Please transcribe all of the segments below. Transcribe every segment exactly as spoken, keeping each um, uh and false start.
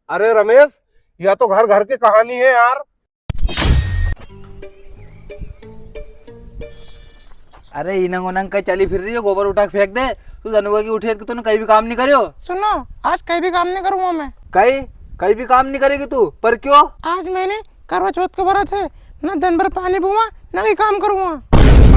अरे रमेश, या तो घर घर की कहानी है यार। अरे इनंग उनंग कई चली फिर रही हो, गोबर उठा के फेंक दे। तू दन उगा की उठी है कि तूने कई भी काम नी करियो। सुनो, आज कई भी काम नी करूंगा मैं। कई, कई भी काम नी करेगी तू, पर क्यों? आज मैंने करवा चौथ को व्रत है, ना दिन भर पानी पीऊंगा, ना कई काम करूंगा।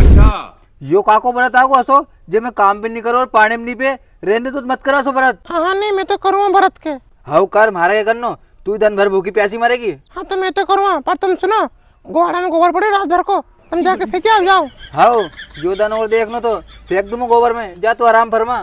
अच्छा। यो काको व्रत आगो असो, जे मैं काम भी नी करूँ और पानी भी नी पे, रहने तो मत करा सो व्रत। हाँ, हाँ, नी, मैं तो करूँगा व्रत के। हाउ कर, म्हारा के करनो, तू ही दन भर भूखी प्यासी मरेगी। हाँ, तो मैं तो करूँगा, पर तुम सुनो, गोहाड़ा में गोबर पड़े रात भर को, तुम जाके फेंक आओ, जाओ। हाउ, यो दन और देखनो तो, फेंक दूँ मैं गोबर में, जा तू आराम फरमा।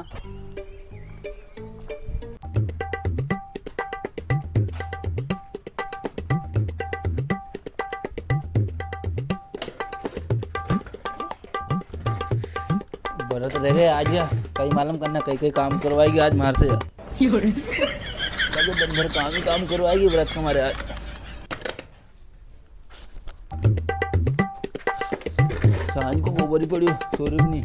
व्रत रह गए आज या, कई मालूम करना, कई कई काम करवाएगी आज म्हार से या। लगे दिन भर काम ही काम करवाएगी व्रत का मारे आज। सांझ को गोबर ही पड़ियो, छोरी भी नी।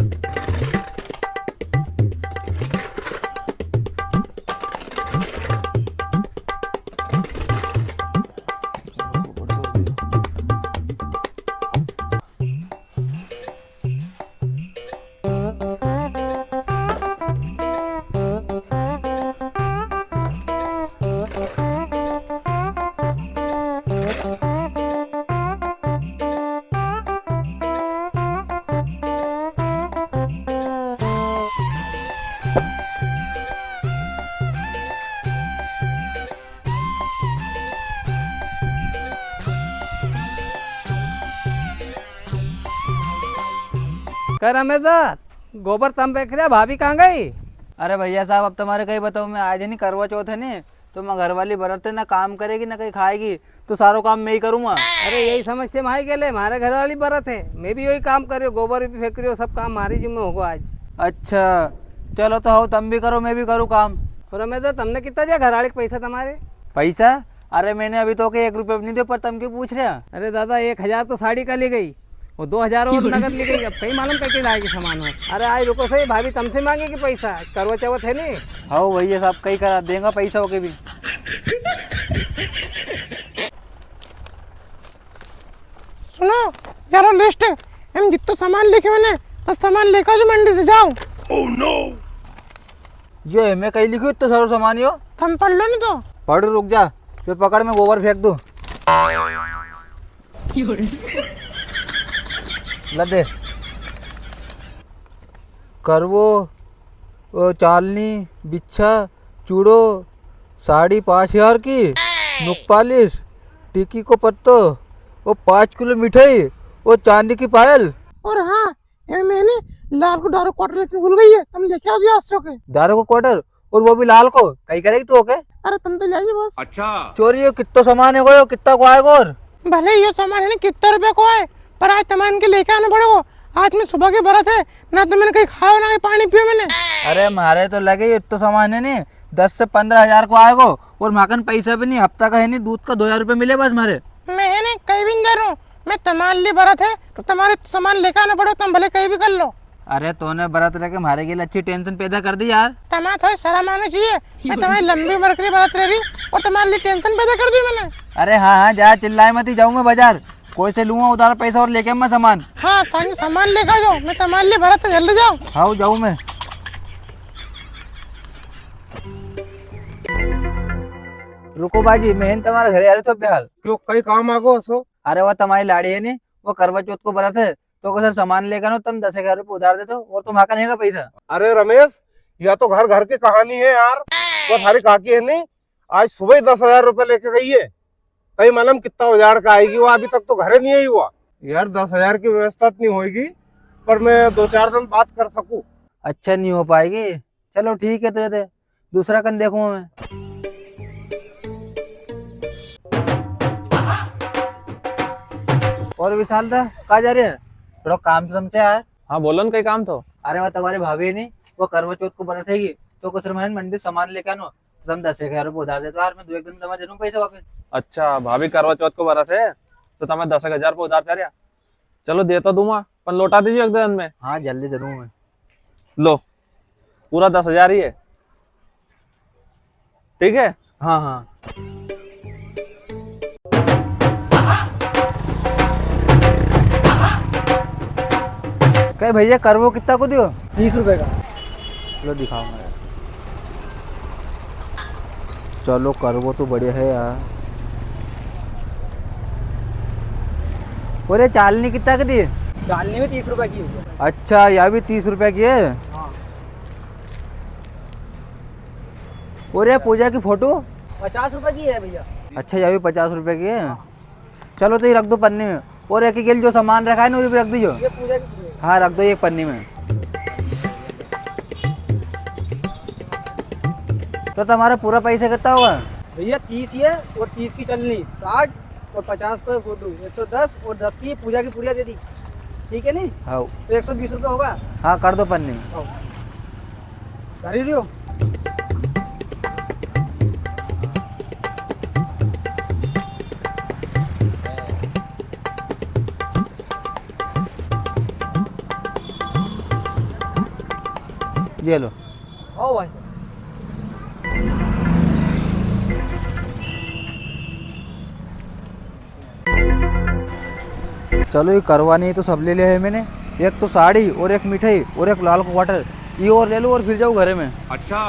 कर रमेश दा, गोबर तम फेंक रहा, भाभी कहाँ गई? अरे भैया साहब, अब तमारे कई बताऊँ मैं, आज है नी करवा चौथ है नी, तो मैं घरवाली व्रत है, ना काम करेगी ना कई खाएगी, तो सारो काम मैं ही करूँगा। अरे यही समस्या म्हारे गेले, म्हारे घरवाली व्रत है, मैं भी यही काम कर रही हूँ, गोबर भी फेंक रही हूँ, सब काम म्हारे जिम्मे होगो आज। अच्छा, चलो तो हो, तम भी करो, मैं भी करूँ काम। और रमेश दा, तमने कितना दिया घरवाली के पैसा तमारे? पैसा? अरे मैंने अभी तो के एक रुपया भी नी दियो, पर तम क्यों पूछ रहे हो? अरे दादा, एक हजार तो साड़ी का ली गई, वो दो हजार और नगद ली गई, अब कई मालूम कई कई लाएगी सामान हो। अरे आज रुको सही, भाभी तमसे मांगेगी पैसा, करवा चौथ है नी। हाँ भैया साहब, कई करा देंगा पैसा होके भी। सुनो, यारो लिस्ट है, हम जित्तो सामान लेके मैंने, सब सामान लेकर जो मंडी से जाओ। यो है, मैं कई लिखूँ इत्तो सारो सामान यो? तम पढ़ लो नी तो। पढ़, रुक जा, ये पकड़, मैं गोबर फेंक दूँ। ला दे। करवो, ओ, चालनी, बिच्छा, चूड़ो, साड़ी पाँच हजार की, नुक पालिश, टिकी को पत्तो, ओ, पाँच किलो मिठाई, ओ, चांदी की पायल। और हाँ, ए, मैंने लाल को डारो क्वार्टर लेके भूल गई है, तुम लेके आओ दिया असो के। डारो को क्वार्टर? और वो भी लाल को? कई करेगी तू ओके? अरे तुम तो ले आइए बस। अच्छा। चोरी, यो कित्तो सामान है को, यो कित्ता को आएगो? और भले यो सामान है नी कित्ता रुपया को है, पर आज तमारे इनके लेके आना पड़ेगो। आज मैं सुबह के व्रत है, ना तो मैंने कई खायो ना कई पानी पियो मैंने। अरे म्हारे तो लगे यो इत्तो सामान है नी, दस से पन्द्रह हजार को आएगो, और म्हाकन पैसा भी नी, हफ्ता का है नी, दूध का दो हजार रुपया मिले बस म्हारे। मैं है नी कई भी नी जा रहा हूँ, मैं तमारे लिए व्रत है, तो तमारे सामान लेके आना पड़ेगो, तम भले कई भी कर लो। अरे तूने व्रत रह के म्हारे के लिए अच्छी tension पैदा कर दी यार। तमारे थोड़ी शर्म आनी चाहिए। मैं तमारी लंबी उम्र के लिए व्रत रह रही और तमारे लिए tension पैदा कर दी मैंने। अरे हाँ, हाँ, ज्यादा चिल्लाए मती, जाऊँ मैं बाजार, कोई से लूंगा उधार पैसा और लेके मैं सामान। हाँ, सामान, सामान लेके आ जाओ, मैं तमारे लिए व्रत है, जल्दी जाओ। हाँ, जाऊँ मैं। रुको बाजी, मैं है नी तमारे घरे आ रही तो बेहाल। क्यों, कई काम आगो असो? अरे वो तमारी लाड़ी है नी, वो करवा चौथ को व्रत है, तो उको सारो सामान लेके आनो, तम दस हजार रुपये उधार दे दो, और तो म्हाकन है का पैसा। अरे रमेश, या तो घर घर की कहानी है यार। वो थारी काकी है नी, आज सुबह ही दस हजार रुपये लेके गई है। कई मालूम कित्ता उजाड़ का आएगी वो, अभी तक तो घरे नी आई हुआ। यार, दस हजार की व्यवस्था तो नी होएगी, पर मैं दो चार दिन बात कर सकूँ। अच्छा, नी हो पाएगी। चलो ठीक है, तो ये दे, दूसरा कन देखूंगा मैं। और विशाल दा, कहाँ जा रहे हैं? थोड़ा काम तो तुमसे यार। हाँ, बोलो ना, कई काम थो? अरे, वो तमारी भाभी है नी, वो करवा चौथ को व्रत है, तो उको सारो मंडी सामान लेके आनो, तो तम दस एक हजार रुपये उधार दे दो यार, मैं दो एक दिन में तमारे दे दूँ पैसा वापस। अच्छा, भाभी करवा चौथ को व्रत है, तो तमारे दस एक हजार रुपये उधार चाह रहा? चलो, दे तो दूंगा, पण लौटा दीजो एक दो दिन में। हाँ, जल्दी दे दूंगा मैं। लो, पूरा दस हजार ही है, ठीक है? हाँ, हाँ। कई भैया, करवो कित्ता को दियो? तीस रुपए का। लो, दिखाऊंगा यार। चलो, करवो तो बढ़िया है यार। और ये चालनी कित्ता की दी? चालनी भी तीस रुपए की है। अच्छा, या भी तीस रुपए की है? हाँ। और ये पूजा की फोटो? पचास रुपए की है भैया। अच्छा, या भी पचास रुपए की है? हाँ। चलो, तो ये रख दो पन्नी में। और एक ही गेल जो सामान रखा है ना, वो भी रख दीजो। ये पूजा की चीज़ है। हाँ, रख दो एक पन्नी में। तो तमारा पूरा पैसा कित्ता होगा? भैया, तीस ये और तीस की चलनी, साठ, और पचास को फोटो, एक सौ दस, और दस की पूजा की पुड़िया दे दी, ठीक है नी? हाँ। तो एक सौ बीस रुपया होगा। हाँ, कर दो पन्नी। हाँ। कर ही रही हो। ये लो। आओ भाई साहब। चलो, ये करवा नी तो सब ले लिया है मैंने। एक तो साड़ी और एक मिठाई और एक लाल क्वार्टर, ये और ले लो और फिर जाओ घरे में। अच्छा।